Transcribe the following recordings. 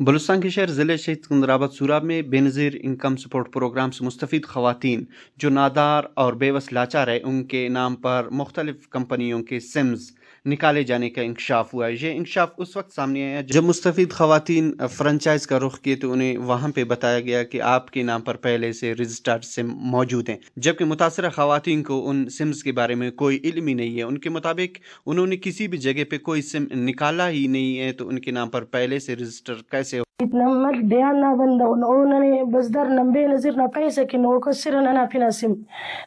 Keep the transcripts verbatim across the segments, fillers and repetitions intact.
بلوچستان کے شہر ضلع شہید سکندرآباد سوراب میں بے نظیر انکم سپورٹ پروگرام سے مستفید خواتین جو نادار اور بے وس لاچار ہے، ان کے نام پر مختلف کمپنیوں کے سمز نکالے جانے کا انکشاف ہوا ہے۔ یہ انکشاف اس وقت سامنے آیا جب مستفید خواتین فرنچائز کا رخ کیے تو انہیں وہاں پہ بتایا گیا کہ آپ کے نام پر پہلے سے رجسٹرڈ سم موجود ہیں، جبکہ متاثرہ خواتین کو ان سمز کے بارے میں کوئی علم ہی نہیں ہے۔ ان کے مطابق انہوں نے کسی بھی جگہ پہ کوئی سم نکالا ہی نہیں ہے، تو ان کے نام پر پہلے سے رجسٹر کیسے ہو؟ نمک دیان نا بندغ او ننے بزدار نن بے نظیر نا پیسہ کن او کشرہ ننا پنا سم۔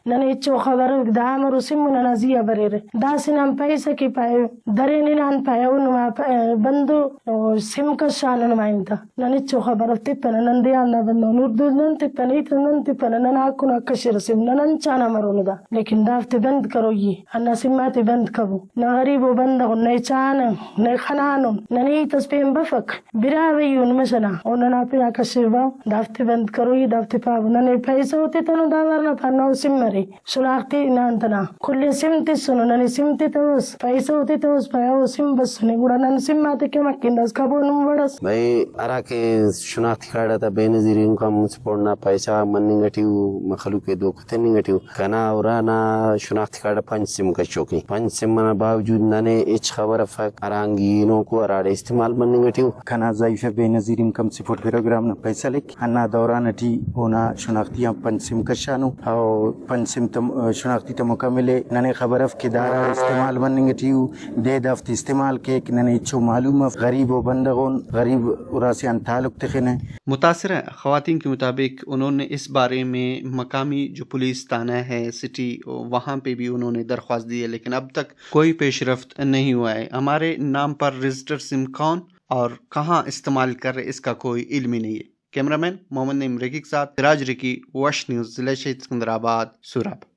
ننے ہچو خبر اف، دا مرو سم ننا زیہا بریرہ۔ داسہ نن پیسہ کہ پائے، درین ہنان پائے، او نما پ-، بندو، او سم کشانو نما انت آ۔ نن ہچو خبر اف تپنہ، نن دیان نا بندغ، اردو نن تپنہ، ہیت نن تپنہ، ننا حق نا کشرہ سم، نن انچانا مرونو دا۔ لیکن دافتے بند کروئی اے، ہندا سم آتے بند کبو۔ نہ غریبو بندغ، نئے چانہ، نئے خنانو، ننے ہیت اس پین بفک۔ براہوئی اون مش ئنا، او ننا پنا کشربا، دافتے بند کروئی، دافتے پابو۔ ننے پیسہ او تتنو، دا ورنا پانو او سم مرے۔ شناختی نان تنا کل سم تسنو، ننے سم تتوس، پیسہ او تتوس، پائے او سم بسنے، گڑا نن سم آتے کمک کن داس کبو نم وڑس۔ بھئی، ہراکہ شناختی کارڈ آتا بے نظیر انکم سپورٹ نا پیسہ مننگ ٹی او، مخلوق ءِ دھوکہ تننگ ٹی او۔ کنا ارانا شناختی کارڈ آ پنچ سم کشوک ءِ۔ پنچ سم ئنا باوجود ننے ہچ خبر افک، ہرانگی ہنوکو ہراڑے استعمال مننگ ٹی او۔ کنا ضعیفہ بے نظیر انکم سپورٹ پروگرام نا پیسہ لک۔ ہندا دوران ٹی اونا شناختی آن پنچ سم کشانو۔ او پنچ سم تم-، شناختی تا مکمل ءِ۔ ننے خبر اف کہ دارا استعمال مننگ ٹی او۔ دے دافتے استعمال کیک، ننے ہچو معلوم اف۔ غریب و بندغ اون، غریب اراسی آن تعلق تخنہ۔ متاثرہ خواتین کے مطابق انہوں نے اس بارے میں مقامی جو پولیس تھانہ ہے سٹی، وہاں پہ بھی انہوں نے درخواست دی ہے، لیکن اب تک کوئی پیش رفت نہیں ہوا ہے۔ ہمارے نام پر رجسٹر سم کون اور کہاں استعمال کر رہے، اس کا کوئی علم ہی نہیں ہے۔ کیمرہ مین محمد نعیم ریکی کے ساتھ سراج ریکی، وش نیوز، ضلع شہید سکندرآباد، سوراب۔